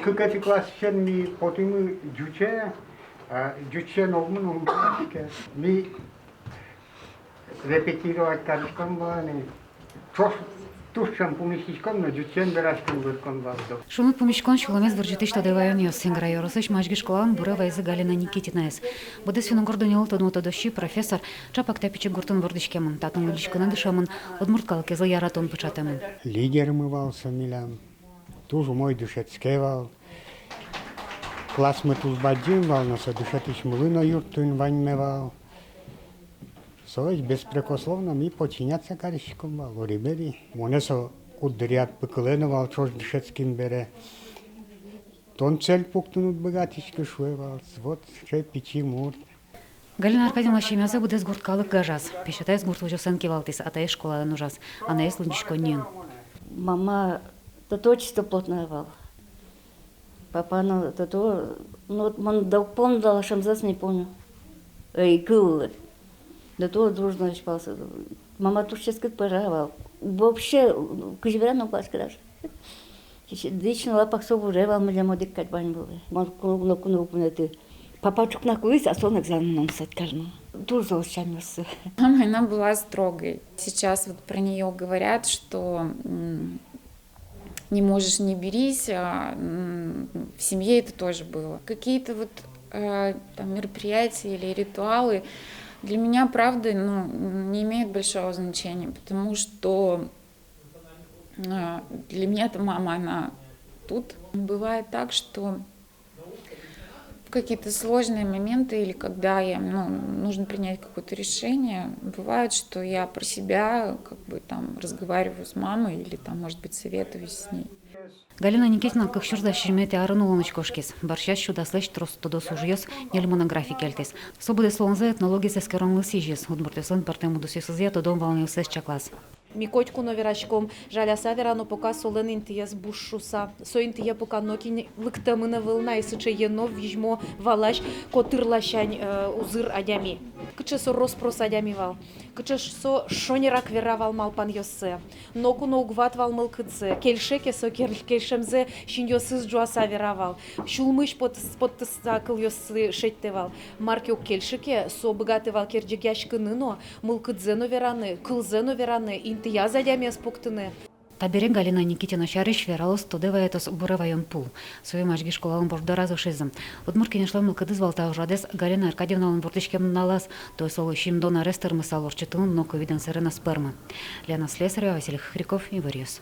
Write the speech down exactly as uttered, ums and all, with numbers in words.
Кыкетӥ классысен ми потӥмы ӟуче, а ӟучен огмы но ум пӧраське. Ми репетировать кариськом вал ни. Ӵош туж ӵем пумиськиськом но ӟучен вераськон бырком вал. Шуныт пумиськон сюлэмез вырӟытӥсь тодэ ваёнъёс. Ингра ёросысь Мазьги школаын буре вайизы Галина Никитинаез. Быдэс финно-угор дуннелы тодмо тодосчи, профессор, ӵапак та пичи гуртын вордӥськемын, татын лыдӟиськыны дышемын, удмурт калыкезлы яратон пыӵатэмын. Лидермы вал со милям. Туж умой дышетске вал. Классмы туж бадӟым вал, но со дышетӥсьмылы но юрттыны ваньме вал. Соос беспрекословно ми подчиняться кариськом вал, ори-бери. Монэ со куддыръя пыкылэ но вал, ӵош дышетским бере. Тон цель пуктыны уд быгатӥськы, шуэ вал. Вот сыӵе пичи мурт. Галина Аркадьевналэсь семьязэ быдэс гурт калык гажаз. Песятаез гурт возёсын кивалтӥз, атаез школаын ужаз, анаез лыдӟиськонниын. Мама то-то чисто плотная вал. Папа но то-то, но вот мон да уг помню, да, лашемзэс не помню. Эй, кыл. Да то дружно ещё палсы. Мама туж ческыт пӧра вал. Вообще, кызьы верано, класс кадаш. Дӥсь но лапак со буре вал, милем одӥг кадь вань вылэ. Мон куно, куно, куно, куно ты. Папа ӵукна кулӥз, а солэн экзамен омсад карно. Туж зол сямъёссы. Мама, она была строгой. Сейчас вот про неё говорят, что, м, не можешь — не берись, а, м, в семье это тоже было. Какие-то вот, э, там мероприятия или ритуалы для меня, правда, ну, не имеют большого значения, потому что А, для меня эта мама, она тут. Бывает так, что в какие-то сложные моменты или когда я, ну, нужно принять какое-то решение, бывает, что я про себя как бы там разговариваю с мамой или там, может быть, советуюсь с ней. Галина Никитина кык сюрс дас сизьыметӥ арын улонысь кошкиз. Бӧрсяз сю даслэсь трос тодос ужъёс, ньыль монографи кельтӥз. Со быдэс улонзэ этнологиез эскеронлы сӥзиз, удмуртъёслэн пӧртэм удысъёсызъя тодон-валанъёссэс чаклаз. Ми котьку но вераськом, жаляса верано, пока солэн интыез буш шуса. Со интые пока нокин лыктэмын ӧвӧл на, и сыӵе ено, визьмо, валась, котыр ласянь, э, узыр адями. Кыӵе со рос-прос адями вал, кыӵе со шонерак вера вал малпанъёссэ. Ноку но уг ват вал мылкыдзэ. Кельше ке со, кер-, кельшемзэ синъёсыз ӝуаса вера вал. Сюлмысь поттыс-, поттыса кылъёсыз шедьтэ вал. Мар ке уг кельшы ке, со быгатэ вал керӟегъяськыны но, мылкыдзэ но вераны, кылзэ но вераны, интыяз адямиез пуктыны. Табере Галина Никитина сярысь вералоз тодэ ваёнъёс «Буре ваён пул». Сое Мазьги школалэн борддораз ошизы. Удмурт Кенешлэн мылкыдыз вал та ужрадэз Галина Аркадьевналэн вордӥськем нуналаз, то есть солы сизьымдон арес тырмысал, ортчытыны но ковидэн сэрен ӧз пӧрмы. Лена Слесарева, Василий Хохряков, «Иворъёс».